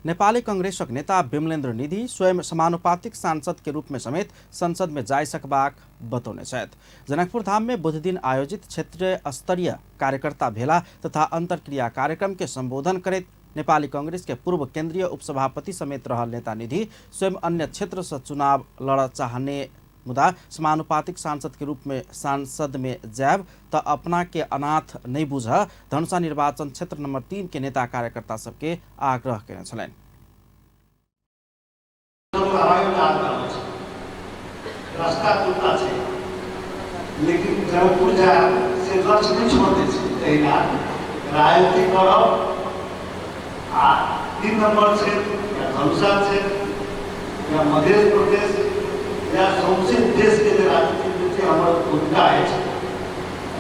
नेपाली कांग्रेसक नेता विमलेन्द्र निधि स्वयं समानुपातिक सांसद के रूप में समेत संसद में जाय सकबाक बतौने छथि। जनकपुर धाम में बुधदिन आयोजित क्षेत्रीय स्तरीय कार्यकर्ता भेला तथा अंतरक्रिया कार्यक्रम के संबोधन करैत नेपाली कांग्रेस के पूर्व केंद्रीय उपसभापति समेत रहल नेता निधि स्वयं अन्य क्षेत्र से चुनाव लड़ चाहने मुदा समानुपातिक सांसद के रूप में सांसद में जायब त अपना के अनाथ नहीं बुझ धनुषा निर्वाचन क्षेत्र नंबर 3 के नेता कार्यकर्ता सबके आग्रह केने छलनि। रास्ता टूटा छै लेकिन जनकपुर जायब से लक्ष्य नहि छोड़ने छै। तहिना राजनीति करब आ 3 नंबर क्षेत्र या धनुषा क्षेत्र या मध्य प्रदेश या सौंसे देशके जे राजनीतिमे जे हमर भूमिका अछि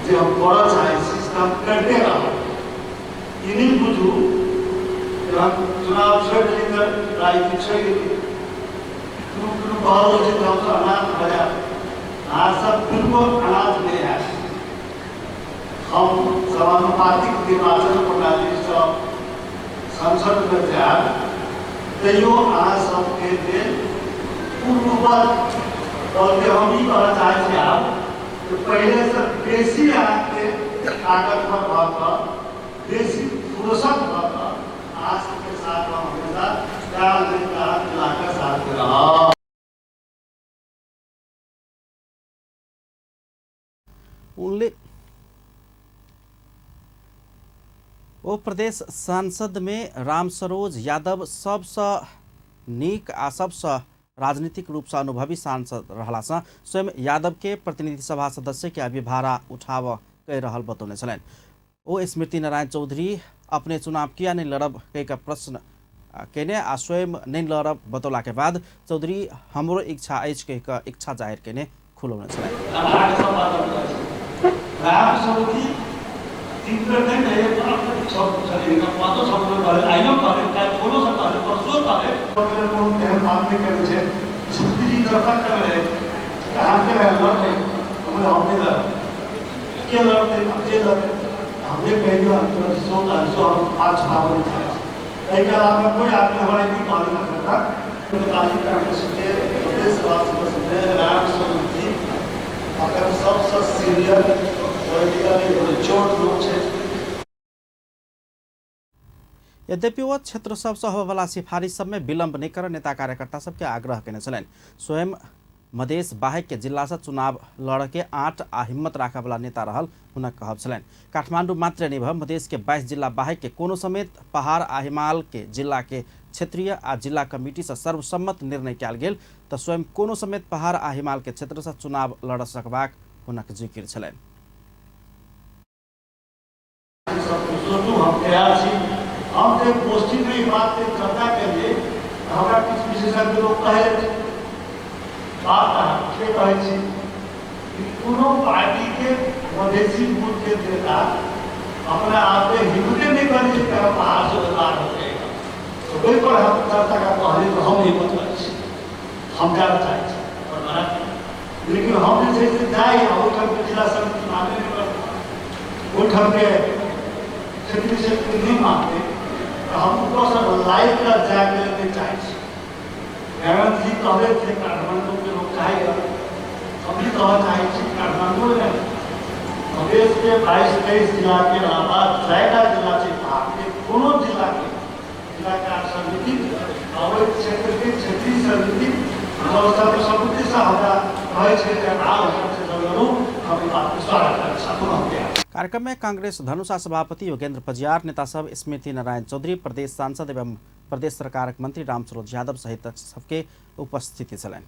जे हम करऽ चाहै छी से हम करिते रहब। ई नहि बुझू जे हम चुनाव छोड़ि देली तऽ राजनीति छोड़ि देली। कोनो कोनो कहल जाइ छै जे हमसभ अनाथ भऽ जायब, अहाँसभ बिल्कुल अनाथ नहि हैब। हम समानुपातिक निर्वाचन प्रणालीसँ संसदमे जायब तैयो अहाँ सबके जे पूर्ववत, बल्कि हम ई कहऽ चाहै छी आब जे पहिलेसँ बेसी अहाँके ताकतवर भऽ कऽ, बेसी फुर्सत भऽ कऽ अहाँ सबके साथ हम हमेशा काल काल मिलाकऽ साथ रहब। ओ प्रदेश सांसद में रामसरोज यादव सबसँ नीक आ सबसँ राजनीतिक रूप से अनुभवी सांसद रहला सँ स्वयं यादव के प्रतिनिधि सभा सदस्य के अभिभारा उठाव कहि रहल बतौने छलनि। ओ स्मृति नारायण चौधरी अपने चुनाव किया नहीं लड़ब कहि के प्रश्न केने आ स्वयं नहीं लड़ब बतौला के बाद चौधरी हमरो इच्छा अछि कहि के इच्छा जाहिर केने खुलौने छलनि। के लड़तै आब जे लड़तै हमरे कहि दियौ, हम तुरंत सो सो हम हाथ छुड़ाबऽ नहि चाहै छी। एहिके अलावा कोइ आदमी हमरा ई कहलक एखन तक। नेपाली कांग्रेसके प्रदेश सभा सदस्यमे राम स्वरूप जी अखन सबसँ सीनियर पोलिटिकली मेच्योर्ड लोक छथि। यद्यपि ओ क्षेत्र सबसँ होबयवला सिफारिश सबमे विलम्ब नहि करऽ नेता कार्यकर्ता सबके आग्रह केने छलनि। स्वयं मधेश बाहेक के जिला से चुनाव लड़ऽ के आँट आ हिम्मत राखऽवला नेता रहल हुनक कहब छलनि। काठमांडू मात्र नहि भऽ मधेश के 22 जिला बाहेक के कोनो समेत पहाड़ आ हिमाल के जिला के क्षेत्रीय आ जिला कमिटी से सर्वसम्मत निर्णय कयल गेल तऽ स्वयं कोनो समेत पहाड़ आ हिमाल के क्षेत्र से चुनाव लड़ सकबाक हुनक जिकिर छलनि। सोचू, हम तैयार छी। हम जे गोष्ठीमे ई बातके चर्चा केलियै तऽ हमरा किछु विशेषज्ञ लोक कहलथि, बात अहाँ ठीके कहै छी कि कोनो पार्टीके मधेसी बूथके नेता अपना आपके हिम्मते नहि करै छै कि हम बाहरसँ उम्मीदवार हो जाएगा। तऽ ओहिपर हम चर्चा कऽ कहलियै तऽ हम हिम्मत करै छी, हम जाय लए चाहै छी पर मना, लेकिन हम जे छै से जाइ आ ओहिठामके जिला समिति मानबे नहि करतै, ओहिठामके क्षेत्रीय समिति नहि मानतै तऽ हम ऊपरसँ लाइव कऽ जायके लेल नहि चाहै छी। हेमंत जी कहले थे काठमांडूके लोक चाहैए, हम भी कहऽ चाहै छी काठमांडूमे मधेशके 22-23 जिलाके अलावा जायटा जिला छै पहाड़के कोनो जिलाके जिला कार्य समिति आ ओहि क्षेत्रके क्षेत्रीय समिति सर्वसम्मतिसँ हमरा कहै छै जे आब हम लड़ू, हम ई बातके स्वागत करै छी, पुनः तैयार। कार्यक्रम में कांग्रेस धनुषा सभापति योगेंद्र पजियार, नेता सब स्मृति नारायण चौधरी, प्रदेश सांसद एवं प्रदेश सरकारक मंत्री रामसरोज यादव सहित सबके उपस्थिति छलनि।